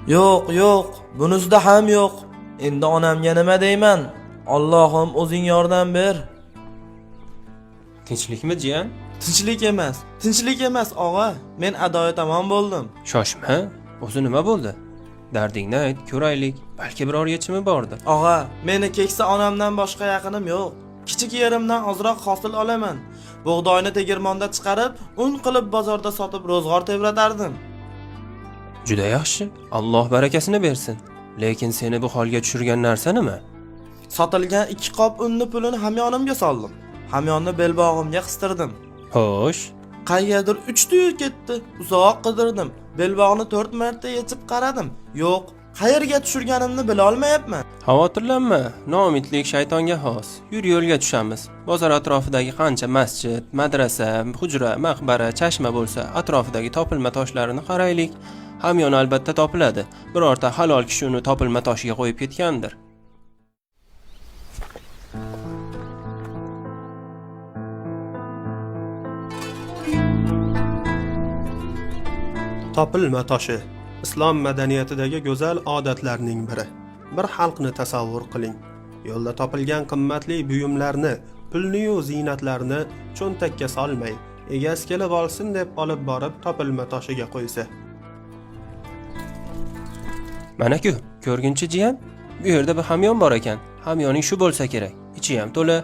Yo'q, yo'q, bunisida ham yo'q. Endi onamga nima deyman? Allohim, o'zing yordam ber. Tinchlikmi, jiyan? Tinchlik emas, tinchlik emas, og'a. Men adoyi tamom bo'ldim. Shoshma, o'zi nima bo'ldi? Dardingni ayt, ko'raylik. Balki biror yechimi bordir. Og'a, meni keksa onamdan boshqa yaqinim yo'q. Kichik yerimdan ozroq hosil olaman. Bug'doyni tegirmonda chiqarib, un qilib bozorda sotib ro'zg'or tebratardim. Juda yaxshi. Alloh barakasini bersin. Lekin seni bu holga tushirgan narsa nima? Sotilgan 2 qop unni pulini hamyonimga soldim. Hamyonni belbog'imga qistirdim. Xo'sh, Qayergadir uchdi-yu ketdi. Uzoq qidirdim. Belbog'ni 4 marta yechib qaradim. Yo'q, qayerga tushirganimni bila olmayapman. Xavotirlanma. Noumidlik shaytonga xos. Yur, yo'lga tushamiz. Bozor atrofidagi qancha masjid, madrasa, hujra, maqbara, chashma bo'lsa, atrofidagi topilma toshlarini qaraylik. Hamyon albatta topiladi. Birorta halol kishi uni topilma toshiga qo'yib ketgandir. Topilma toshi islom madaniyatidagi go'zal odatlarning biri. Bir xalqni tasavvur qiling. Yo'lda topilgan qimmatli buyumlarni, pulni-yu ziynatlarni cho'ntakka solmay, egasi kelib olsin deb olib borib topilma toshiga qo'ysa. Mana-ku, ko'rginchi jiyan, bu yerda bir hamyon bor ekan. Hamyoning shu bo'lsa kerak. Ichi ham to'la.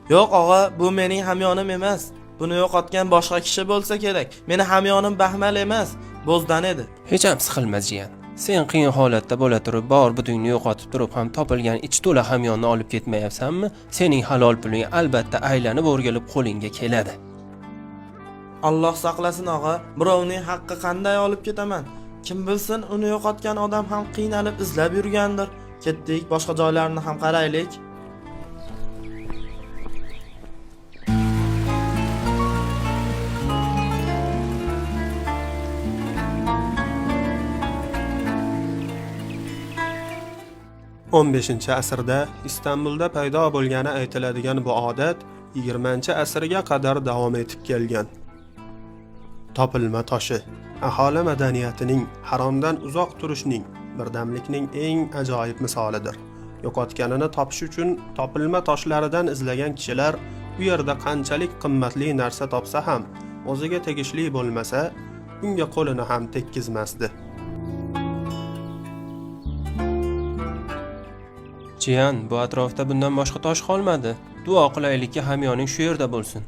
Yo'q og'a, bu mening hamyonim emas. Buni yo'qotgan boshqa kishi bo'lsa kerak. Meni hamyonim baxmal emas, bo'zdan edi. Hech ham siqilma jiyan. Sen qiyin holatda bo'la turib, bor butingni yo'qotib turib ham topilgan ichi to'la hamyonni olib ketmayapsanmi? Sening halol puling albatta aylanib o'rgilib qo'lingga keladi. Alloh saqlasin og'a, birovning haqqi qanday olib ketaman? Kim bilsin, uni yo'qotgan odam ham qiynalib izlab yurgandir. Ketdik, boshqa joylarni ham qaraylik. 15 asrda Istanbulda paydo bo'lgani aytiladigan bu odat 20-asrga qadar davom etib kelgan. Topilma toshi aholi madaniyatining haromdan uzoq turishning, birdamlikning eng ajoyib misolidir. Yo'qotganini topish uchun topilma toshlaridan izlagan kishilar u yerda qanchalik qimmatli narsa topsa ham, o'ziga tegishli bo'lmasa, unga qo'lini ham tekkizmasdi. Jiyan, bu atrofda bundan boshqa tosh qolmadi. Duo qilaylikki, hamyoning shu yerda bo'lsin.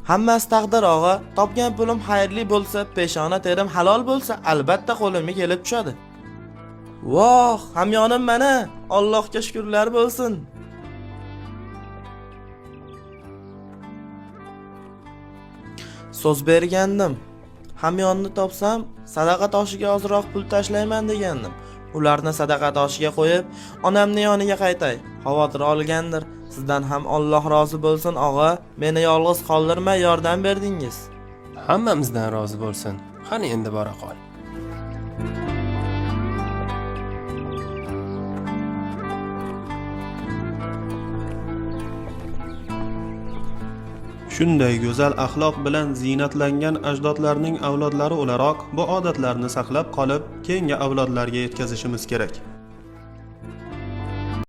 Hammasi taqdir og'a. Topgan pulim xayrli bo'lsa, peshona terim halol bo'lsa, albatta qo'limga kelib tushadi. Voh, hamyonim mana. Allohga shukrlar bo'lsin. So'z bergandim. Hamyonni topsam, sadaqa toshiga ozroq pul tashlayman degandim. Ularni sadaqa toshiga qo'yib, onamning yoniga qaytay. Xavotir olgandir. Sizdan ham Alloh rozi bo'lsin og'a. Meni yolg'iz qoldirmay yordam berdingiz. Hammamizdan rozi bo'lsin. Qani endi bora qol. Shunday go'zal axloq bilan ziynatlangan ajdodlarning avlodlari o'laroq bu odatlarni saqlab qolib, keyingi avlodlarga yetkazishimiz kerak.